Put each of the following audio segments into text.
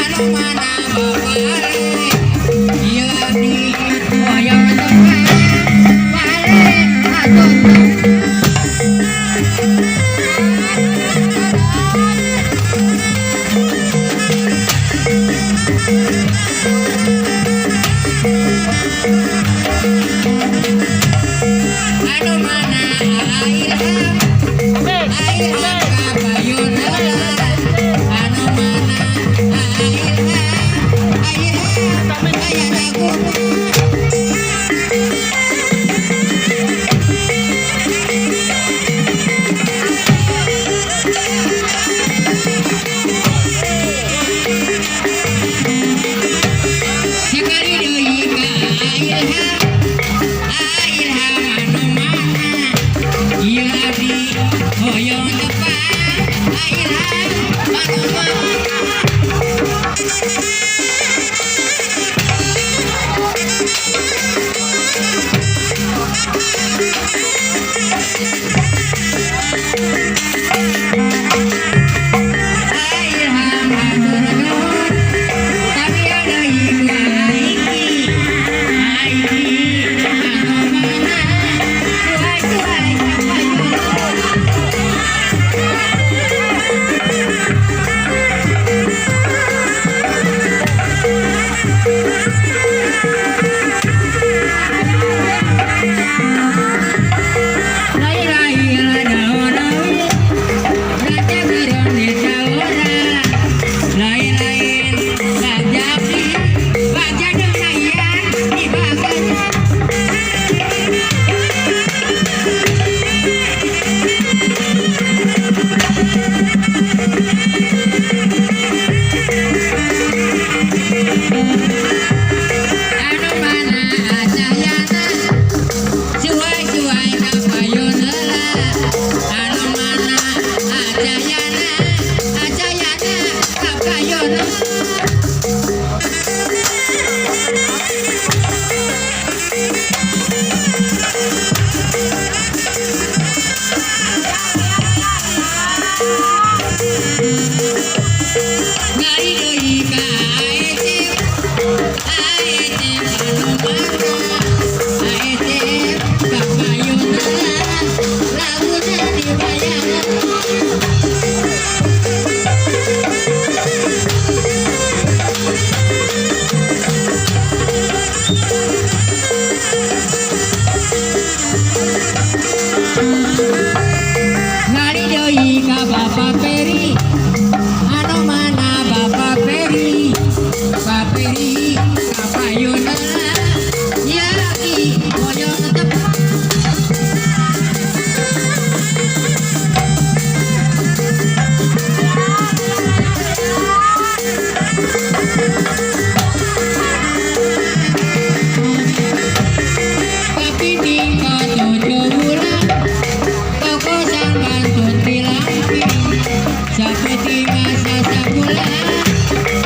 Anu mana. Lari deui ka Bapak Peri, anu mana Bapak Peri, Bapak Peri kapayuna yaki hoyong tepang. Papiting katujuh bulan, tokosan pantun tilampi, sapeting asa sabulan,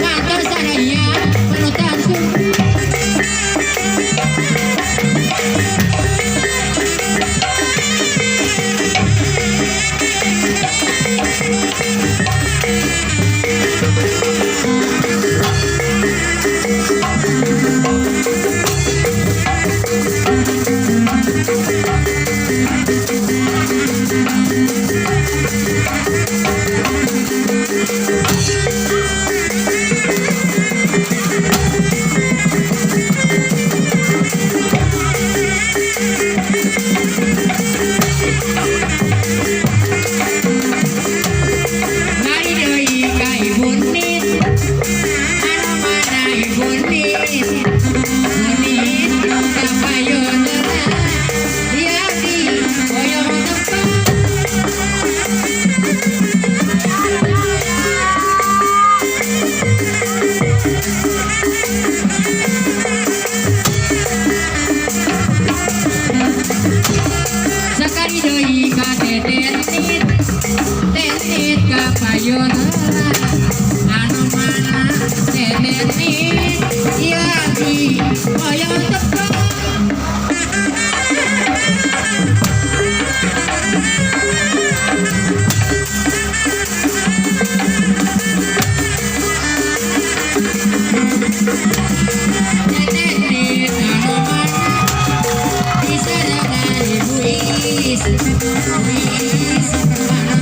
kantor saraya penutan sumpi. Lari deui ka Ibu Nit, anu mana Ibu Nit, Nit kapayun yaki hoyong tepang. Sakali deui ka Teteh Nit, Tetit kapayun anu mana Teteh Nit yaki hoyong tepang. Teteh Nit anu mana disarangan Ibu Is, Is anu mana disarangan.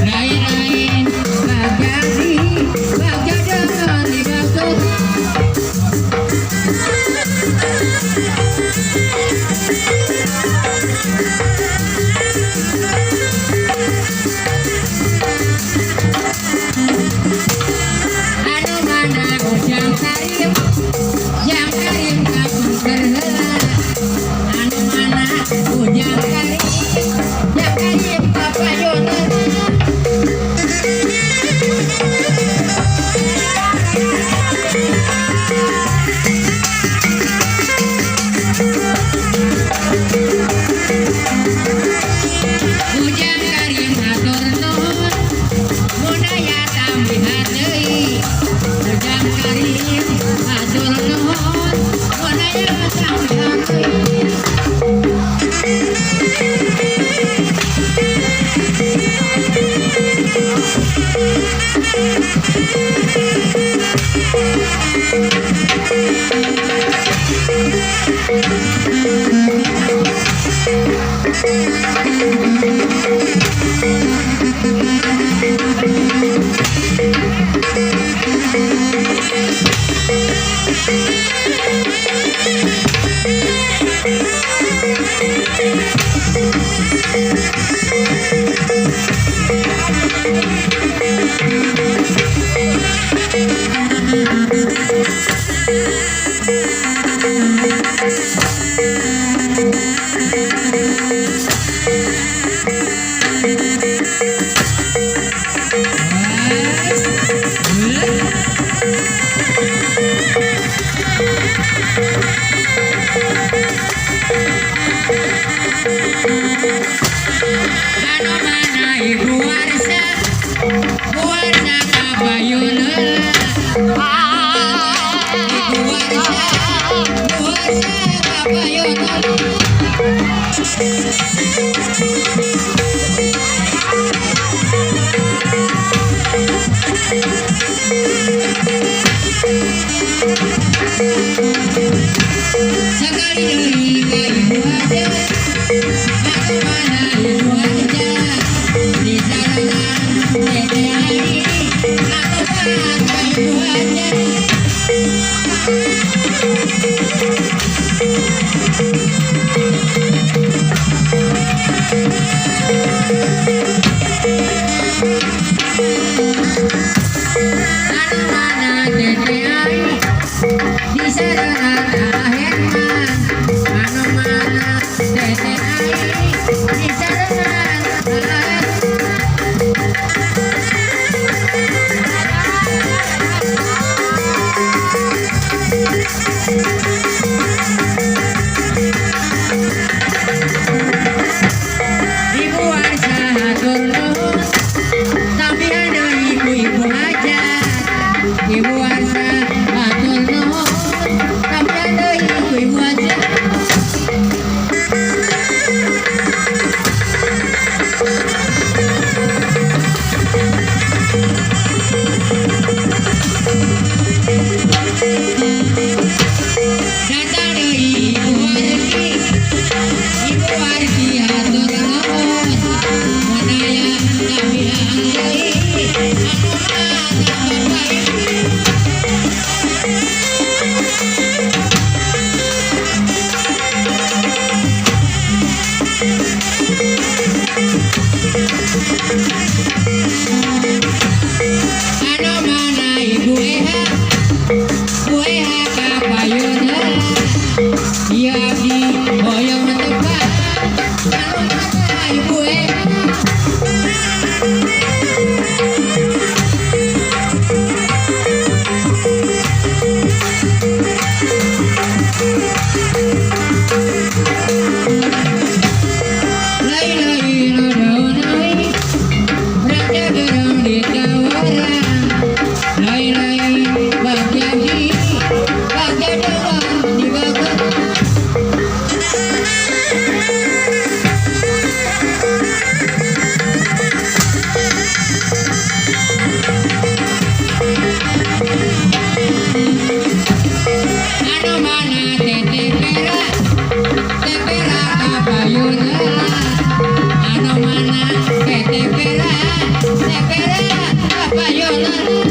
Lain-lain bagja di bagja dengan dimaksud. Anu mana Ujang Karim, yang Karim kampung terheula. Anu mana Ujang Karim, yang Karim kapayun. Ujang Karim hatur nuhun, munaya tambihan deui. Ujang Karim hatur nuhun, munaya tambihan deui. Yes. Anu mana ibu warsa, warsa kapayun heula. Ibu warsa, warsa kapayun heula. Sakali deui ka ibu hajat, anu mana ibu hajat, di sarangan teteh Ai, anu mana ibu hajat. Anu mana teteh Ai, di sarangan Herman, anu mana teteh Ai, di sarangan Herman. Ibu warsa hatur nuhun, tampihan deui ku ibu hajat. Ibu warsa hatur nuhun, tampihan deui ku ibu hajat. Datang deui ibu warki, ibu warki hatur nuhun, mun aya tampihan deui, anu mana bapak ibu. Anu mana ibu Eha, Bu Eha kapayun heula. Ieu abdi hoyong tepang, anu mana ibu Eha. Lai lai daun ai, raja gerang di tawaran. Lai lai bagja di, bagja doang di bakar. Anu mana teteh pera, teteh pera kapayun heula. Anu mana teteh pera, teteh pera kapayun heula.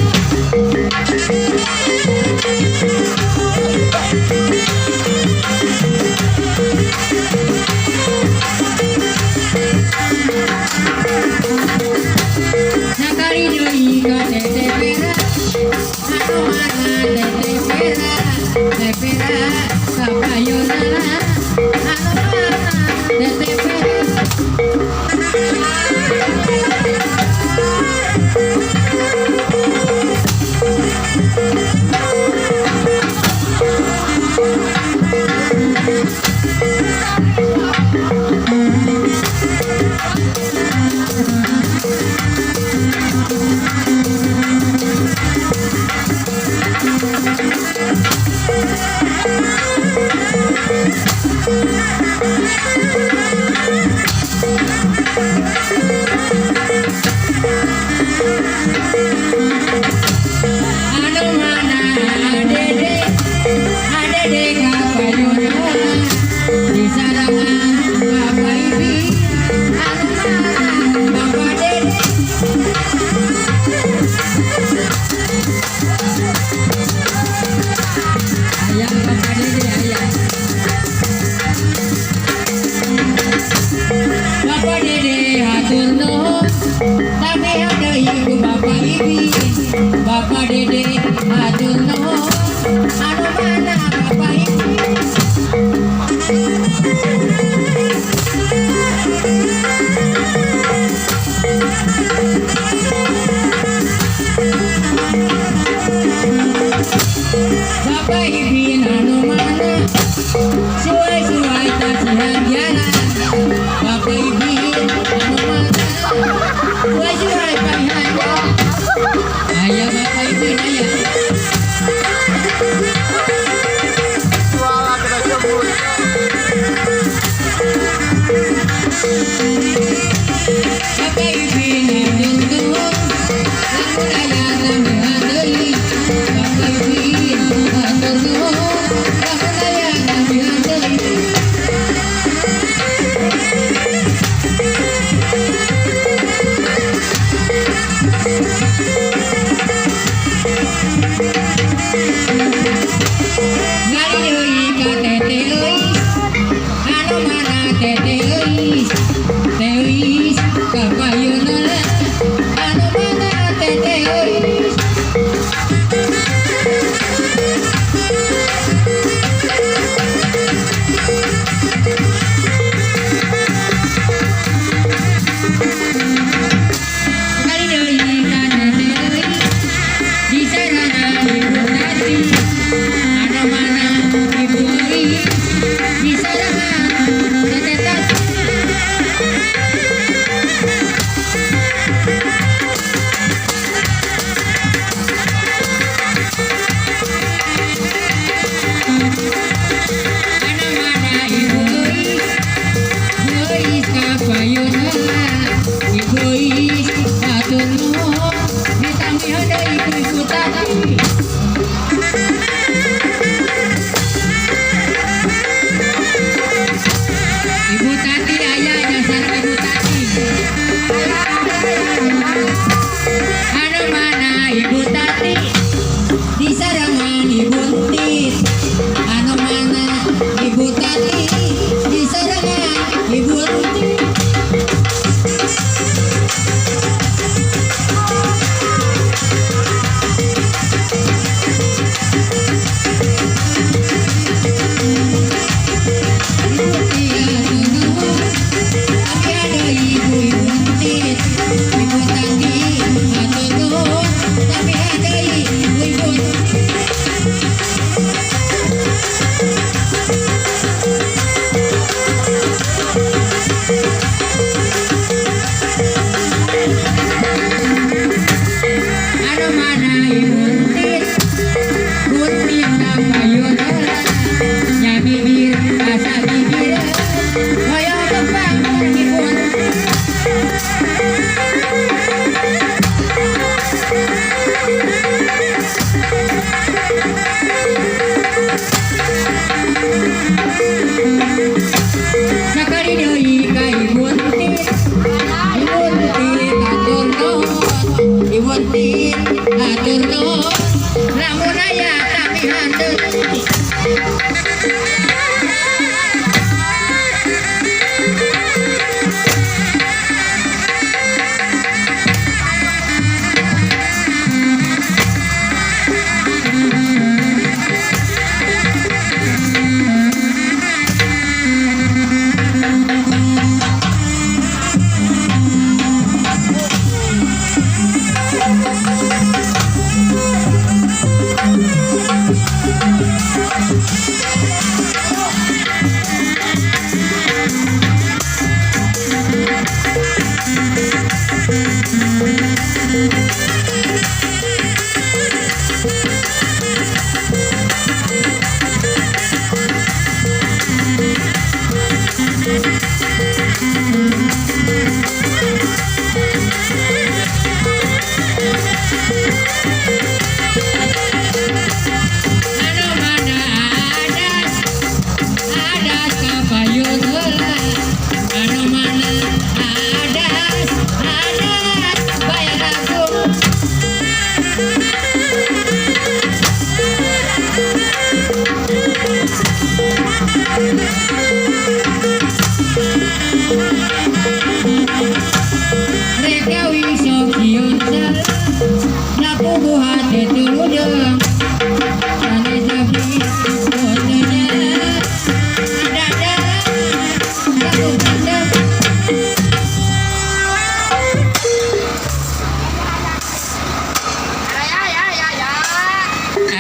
Sakali deui ka teteh pera, anu mana teteh pera, teteh pera kapayun heula. Anu mana teteh pera. Anu mana adede, adede kapayun heula. Di sarangan bapak ibi, anu mana bapak dede. Ayah bapak dede ayah. Bapak dede hatur nuhun, tampihan deui ku bapak ibi. Bapak dede hatur nuhun, anu mana bapak ibi. Bapak Ibin anu mana, Ibu Tati ayah dasar Ibu Tati. Anu mana Ibu Tati di sarangan Ibu Tit. Anu mana Ibu Tati di sarangan Ibu Tit.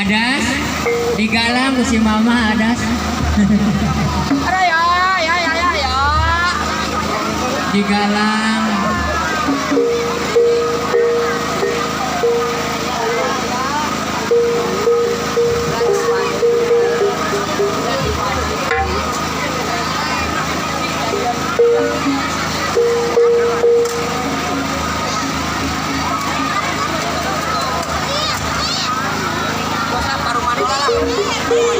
Adas digalang ku si mama adas. Digalang. ก่อน